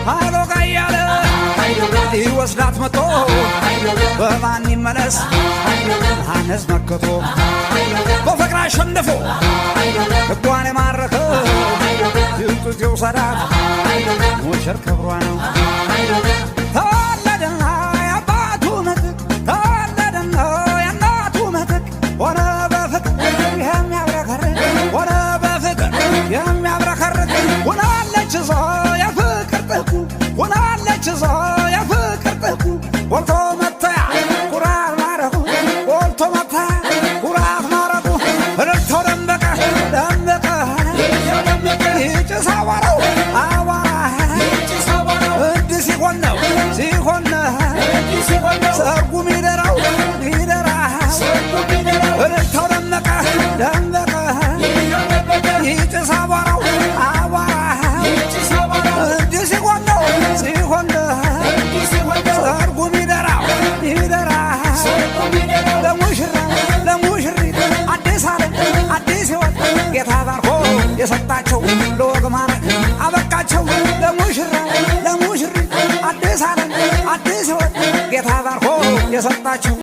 ሃይሎጋ እያለ ሊወስዳት መጥቶ በማን ይመለስ ዮሐንስ መክቶ በፍቅር አሸንፎ ልቧን የማረከ ይውጡት ይውሰዳት ሙሽር ክብሯ ነው። ተወለደና የአባቱ ምትክ፣ ተወለደና የእናቱ ምትክ፣ ሆነ በፍቅር የሚያብረከርክ፣ ሆነ በፍቅር የሚያብረከርክ። ሆናለች እሷ የፍቅር ጥጉ፣ ሆናለች እሷ የፍቅር ጥጉ፣ ጎልቶ መታያ ኩራት ማረጉ፣ ጎልቶ መታያ ኩራት ማረጉ። እልልታው ደመቀ ደመቀ፣ ይጭስ አቧራው አቧራ፣ እንዲህ ሲሆን ነው ሲሆን ነው ሰርጉ ሚደራው ሚደራ። እልልታው ደመቀ ደመቀ፣ ይጭስ አቧራው አቧራ፣ እንዲህ ሲሆን ነው ሲሆን ነው ሰርጉ ሚደራው ሚደራ። ለሙሽራ ለሙሽሪት አዲስ ዓለም አዲስ ሕይወት ጌታ ባርኮ የሰጣቸው ለወግ ማዕረግ አበቃቸው። ለሙሽራ ለሙሽሪት አዲስ ዓለም አዲስ ሕይወት ጌታ ባርኮ የሰጣቸው።